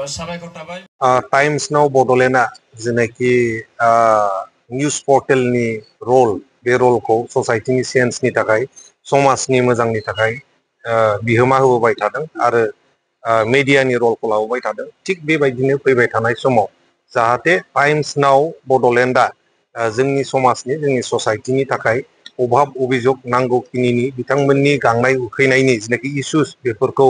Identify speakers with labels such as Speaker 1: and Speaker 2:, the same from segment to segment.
Speaker 1: साबायखर थाबाय
Speaker 2: टाइम्स नाव बड'लेण्डआ जेनाखि निउज पर्टेलनि रल बे रलखौ ससाइटिनि चेन्जनि थाखाय समाजनि मोजांनि थाखाय बिहोमा होबोबाय थादों आरो मेडियानि रलखौ लाबोबाय थादों। थिग बेबायदिनो फैबाय थानाय समाव जाहाथे टाइम्स नाव बड'लेण्डआ जोंनि समाजनि जोंनि ससाइटिनि थाखाय अभाब अभियोग नांगौखिनिनि बिथांमोननि गांनाय उखैनायनि जेनाखि इस्युस बेफोरखौ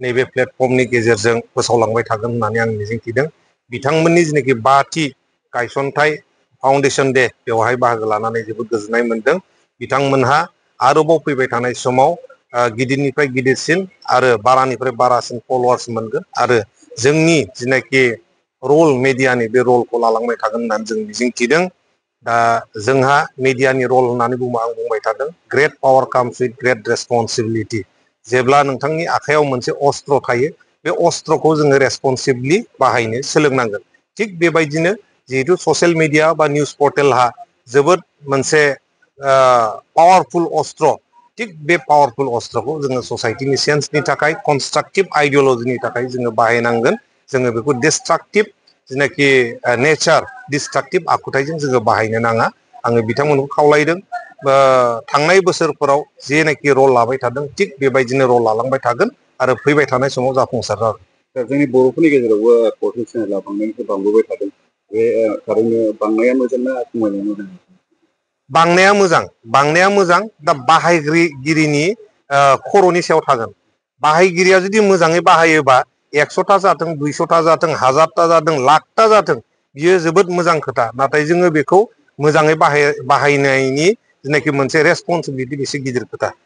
Speaker 2: नैबे प्लेटफर्मनि गेजेरजों फोसावलांबाय थागोन होननानै आं मिजिंथिदों। बिथांमोननि जेनाखि 5थि गायसनथाय फाउन्डेसन डे बेवहाय बाहागो लानानै जोबोद गोजोननाय मोनदों। बिथांमोनहा आरोबाव फैबाय थानाय समाव गिदिरनिफ्राय गिदिरसिन आरो बारानिफ्राय बारासिन फलोवार्स मोनगोन आरो जोंनि जेनाखि रल मेडियानि बे रलखौ लालांबाय थागोन होननानै जों मिजिंथिदों। दा जोंहा मेडियानि रल होननानै बुंबा आं बुंबाय थादों great power comes with great responsibility. जेब्ला नोंथांनि आखायाव मोनसे अस्त्र थायो बे अस्त्रखौ जोङो रेसपन्सिबलि बाहायनो सोलोंनांगोन। थिग बेबायदिनो जिहेतु ससियेल मिडिया बा निउज पर्टेलहा जोबोद मोनसे पावारफुल अस्त्र। थिग बे पावारफुल अस्त्रखौ जोङो ससाइटिनि चेन्जनि थाखाय कनस्ट्राक्टिभ आइडिअलजिनि थाखाय जोङो बाहायनांगोन। जोङो बेखौ डिस्ट्राक्टिभ जेनाखि नेचार डिस्ट्राक्टिभ आखुथायजों जोङो बाहायनो नाङा। आङो बिथांमोनखौ खावलायदों थांनाय बोसोरफोराव जेनाखि रल लाबाय थादों थिग बेबायदिनो रल लालांबाय थागोन आरो फैबाय थानाय समाव जाफुंसार जागोन।
Speaker 3: जोंनि बर'फोरनि गेजेरावबो पर्टेल चेनेला बांनायनिफ्राय बांबोबाय थादों। बे थारैनो बांनाया मोजां ना खमायनाया मोजां?
Speaker 2: बांनाया मोजां दा बाहायगिरिनि खर'नि सायाव थागोन। बाहायगिरिया जुदि मोजाङै बाहायोबा 100ता जाथों 200ता जाथों 1000ता जाथों लाखता जाथों बियो जोबोद मोजां खोथा। नाथाय जोङो बेखौ मोजाङै बाहायनायनि जेनाखि मोनसे रेसपन्सिबिलिटि बेसे गिदिर खोथा।